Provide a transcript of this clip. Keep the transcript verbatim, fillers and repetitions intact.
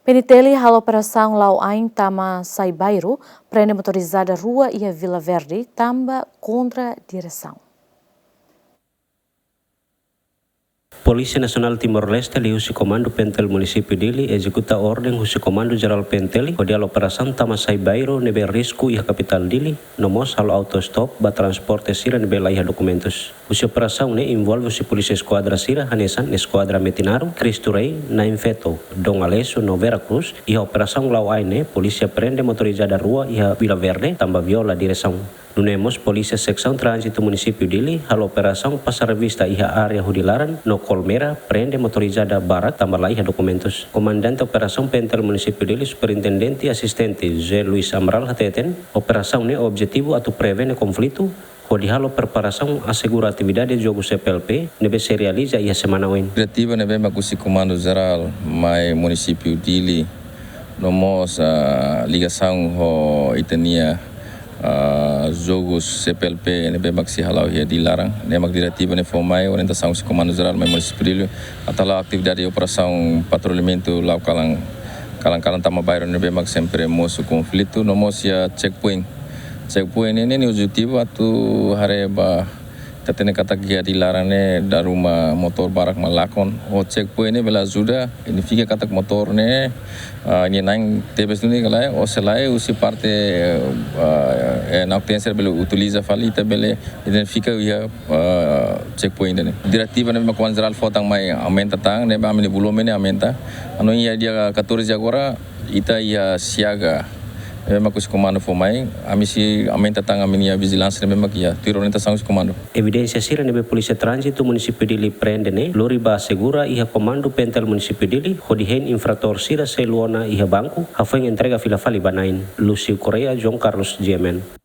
PNTL halo operasaun la'o ain tama sai bairru, prende motorizada rua iha Vila Verde, tanba kontra diresaun. Polísia Nasionál Timor-Leste liuhusi Komandu PNTL Munisípiu Dili ezekuta orden husi Komandu Jerál PNTL hodi halo operasaun tama sai bairru ne'ebé risku iha kapitál Dili, no mós halo auto-stop ba transporte sira ne'ebé laiha dokumentus. Husi operasaun ne'e envolve husi polísia eskuadra sira hanesan Eskuadra Metinaro, Cristo Rei, Nain Feto, Dom Aleixo no Vera Cruz. Iha operasaun la'o ain ne'e, polísia prende motorizada rua iha Vila Verde, tanba viola diresaun. Nune'e mós polísia seksaun tránzitu Munisípiu Dili halo operasaun pasa revista iha área Hudilaran no Kolmera, prende motorizada barak tanba laiha dokumentus. Komandante Operasaun PNTL Munisípiu Dili, Superintendente Asistente José Luis Amaral hateten, operasaun ne'e objetivu atu prevene konflitu, hodi halo preparasaun asegura atividade jogu CPLP ne'ebé sei realiza iha semana oin. Diretiva ne'ebé mak husi Komandu Jerál mai Munisípiu Dili, no mós, ah, ligasaun ho ita-nia, ah, jogus CPLP ne'ebé mak sei hala'o iha Dili laran. Ne'e mak diretiva ne'e fó mai, orientasaun husi Komandu Jerál mai Munisípiu Dili atu hala'o atividade operasaun patrullamentu la'o kalan, kalan-kalan tama bairru ne'ebé mak sempre mosu konflitu, no mós iha checkpoint. Checkpoint ne'e, ne'e objetivu atu haree ba ita hatene katak iha Dili laran ne'e dala ruma motór barak mak lakon. Ho checkpoint ne'e bele ajuda identifika katak motór ne'e, ah, nia na'in tebes duni ka lae, ou se lae husi parte, ah, eh, na otenser bele utiliza fali, ita bele identifika iha, ah, checkpoint ne'e. Diretiva ne'ebé mak Komandu Jerál fó tan mai aumenta tan, ne'ebé ami-nia volume ne'e aumenta. Entaun iha dia catorze agora, ita iha siaga. Ne'ebé mak husi komandu fó mai, ami sei aumenta tan ami-nia vijilánsia ne'ebé mak iha, tuir orientasaun husi komandu. Evidénsia sira ne'ebé Polísia Tránzitu Munisípiu Dili prende ne'e lori ba asegura iha Komandu PNTL Munisípiu Dili, hodi hein infratór sira seluk ona iha banku, hafoin entrega fila fali ba na'in. Lúcio Correia, João Carlos, GMN.